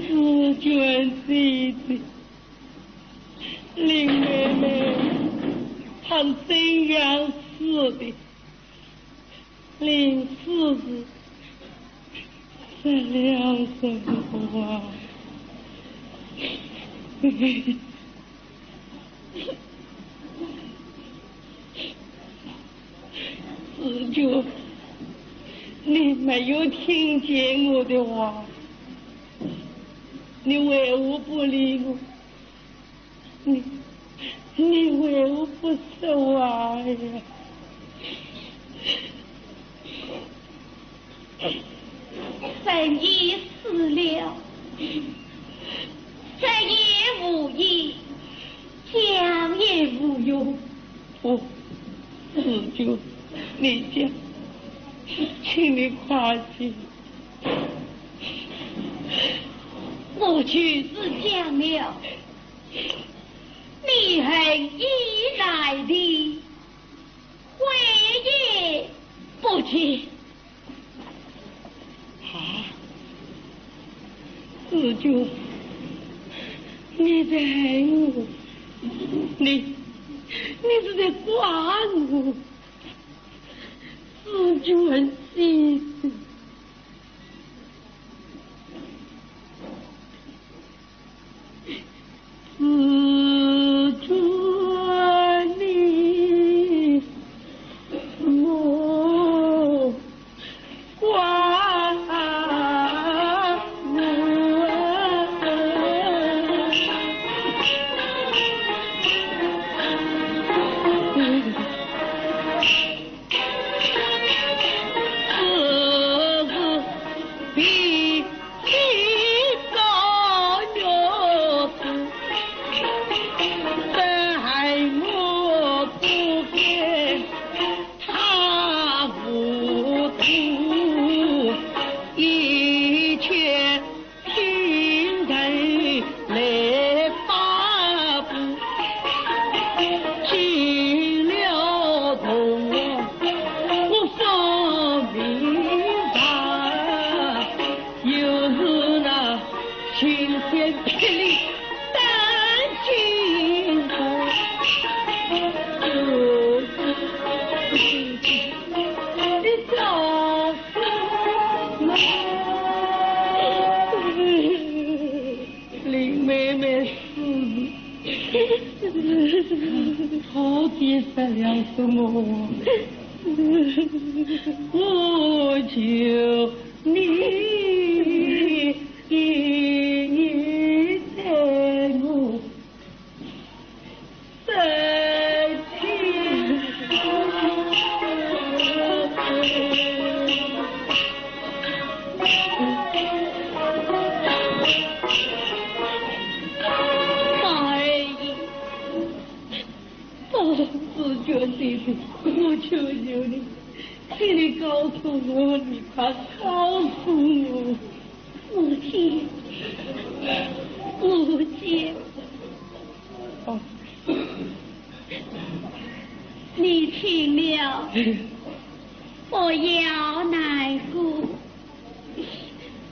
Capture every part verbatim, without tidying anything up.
紫鹃姐姐，林妹妹，她怎样死的？临死时说了什么话？ 紫鹃，你没有听见我的话，你为何不理我？你，你为何不说话呀？ 人已死了，说也无益，讲也无用。哦，紫鹃，你讲，请你快些。我就是讲了，你恨意来的，回也不见。啊，紫鹃，你在恨我，你，你是在怪我。 紫鹃，紫鹃，你莫怪我。林妹妹死了，到底说了什么？我求你，你在我 我是决定的，我求求你，请你告诉我，你快告诉我。母亲，母亲，你听了，不要难过，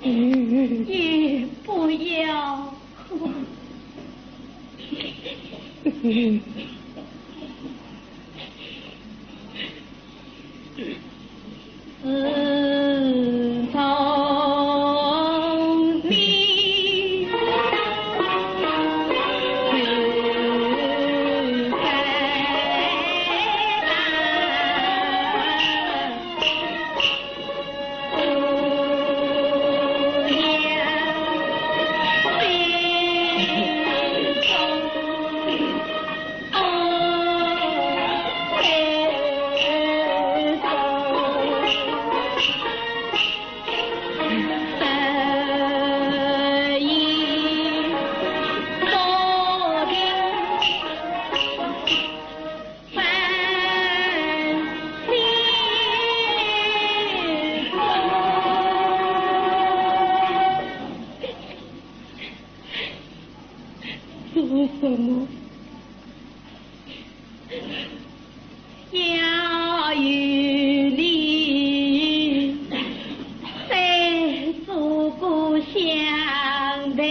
也不要 做什么？要与你在祖国相陪。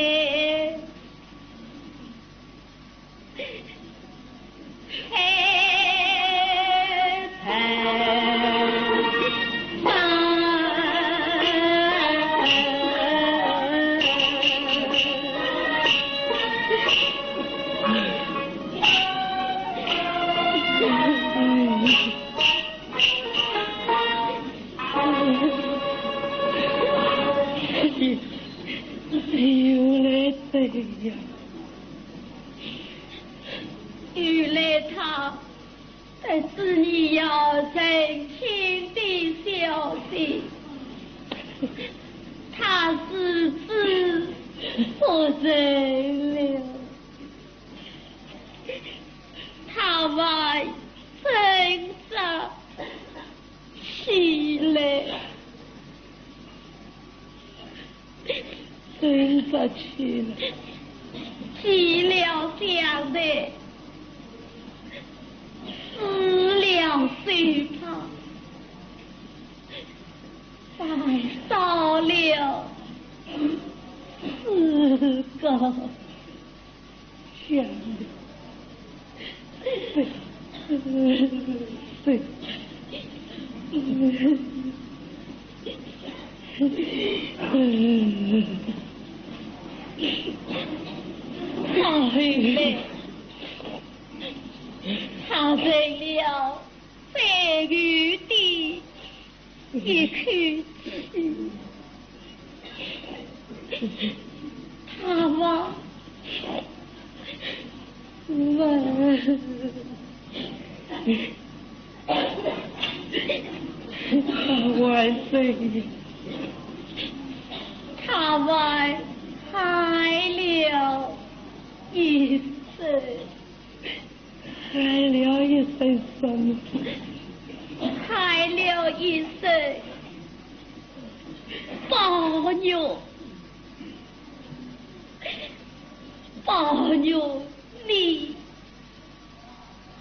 原来这样。 原来他得知你要成亲的消息，他如此不忍了。他还真是不去了。起了香台，梳了手帕，再烧了四个香炉。 好嘞，他成了最后的一口气。 他还，他还生，他还害了一生。 害了一生什么？害了一生宝玉，宝玉你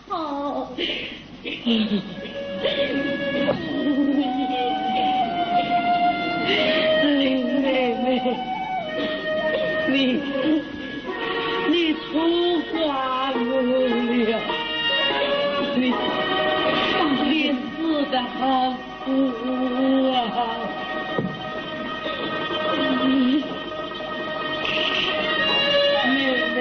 好。林妹妹，你 你错怪我了，你，你死得好苦啊！妹妹，妹妹啊！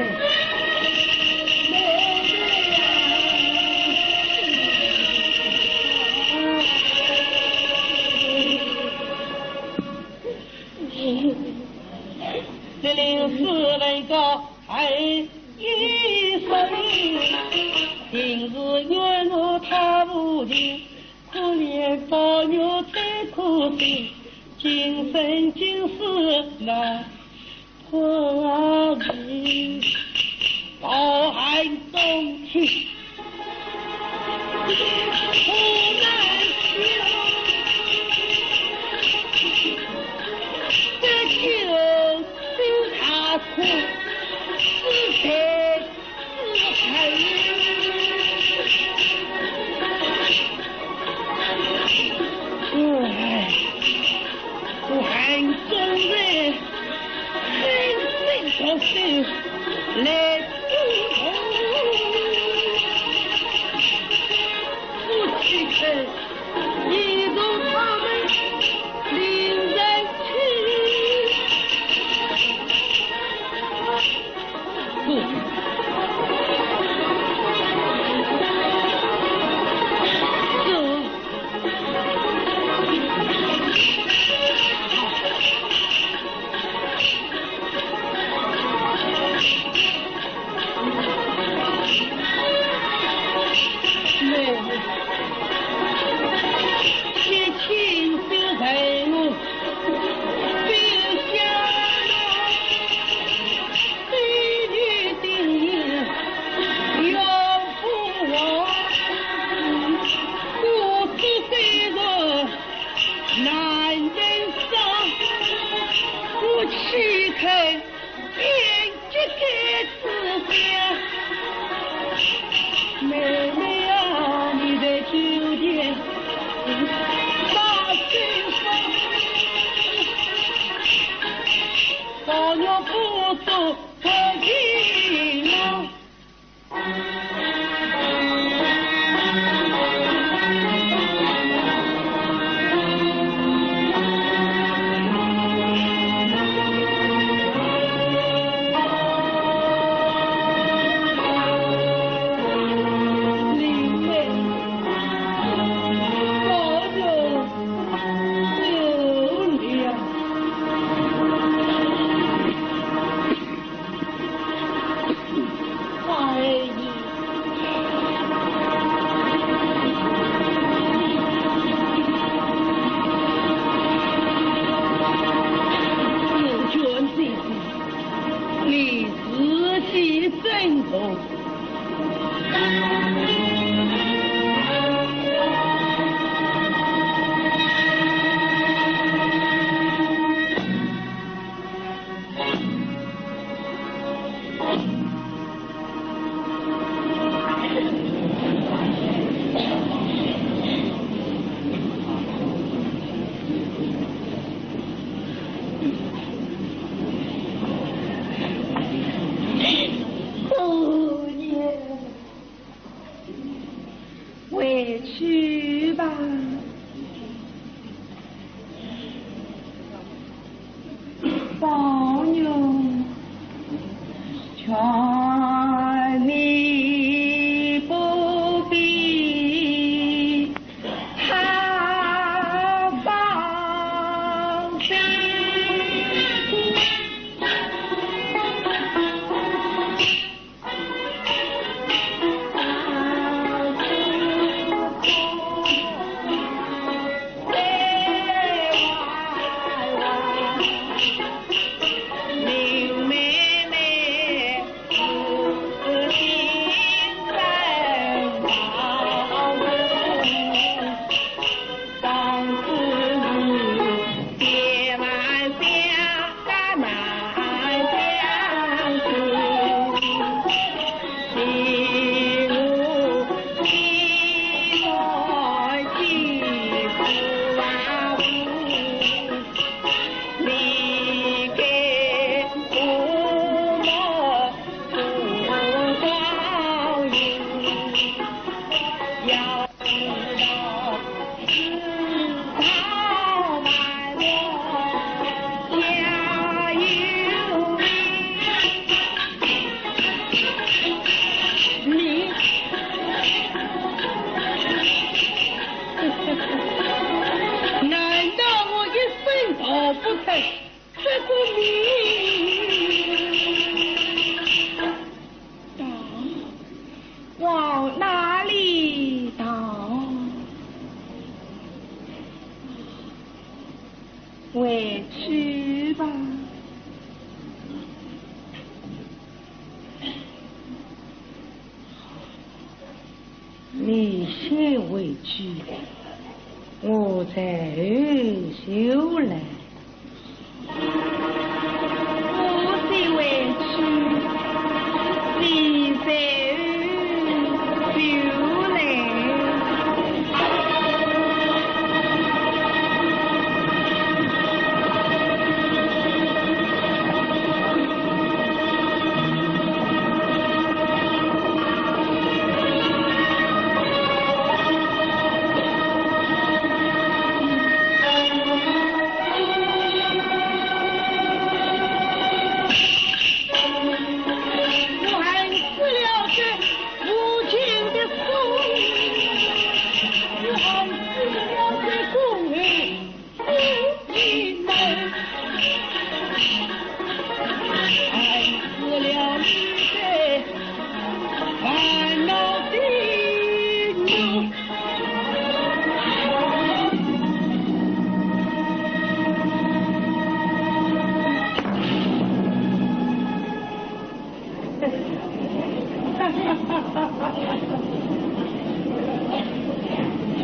这临死问个哀一声，定是冤枉他无情，可怜宝玉最苦心，今生今世难脱离。 报喊众亲，不难求，这就是他苦，是谁是谁？哎，我喊众人 妹妹啊，你在酒店把心放，宝玉不走不行了。这个命到，往哪里逃？回去吧。 你先回去，我在后就来。我先回去，你在后就来。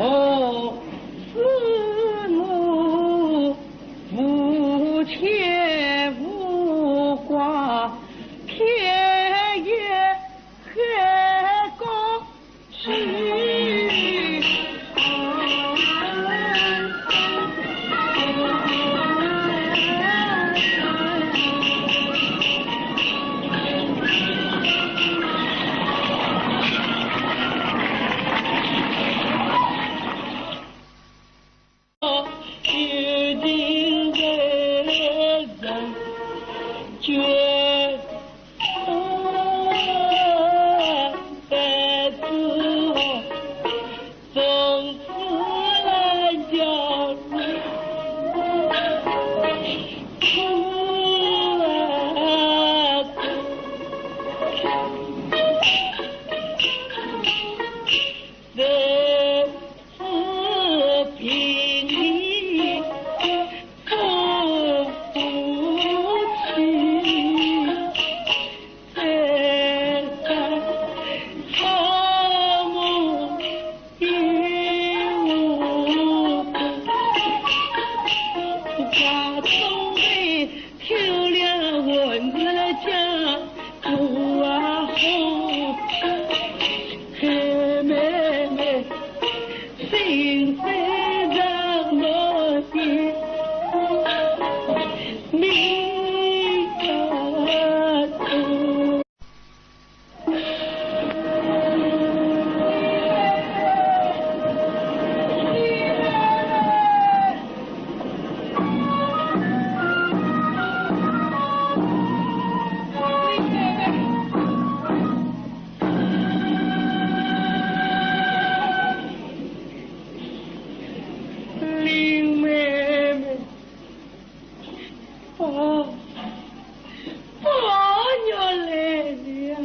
哦，是我无牵无挂，天也黑过去。 林妹妹。 哦，哦，我来了。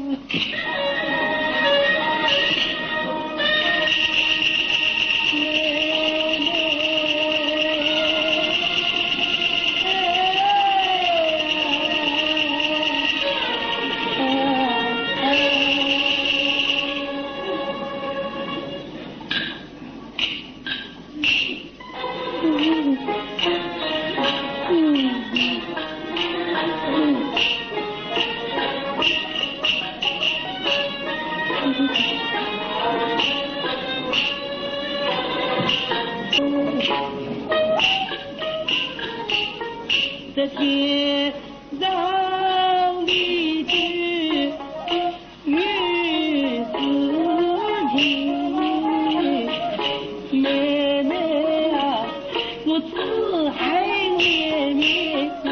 这天上的雨 雨丝情，妹妹啊，我只恨妹妹哟。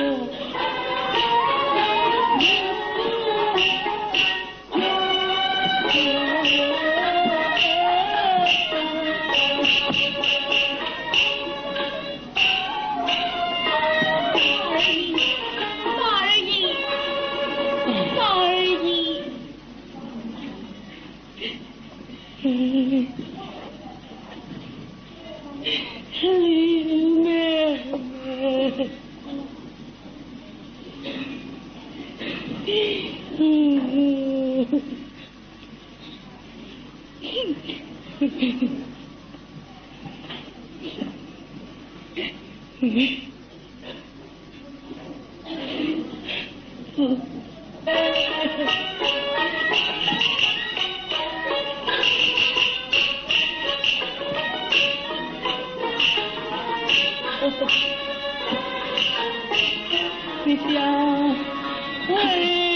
嗯，是。你想我。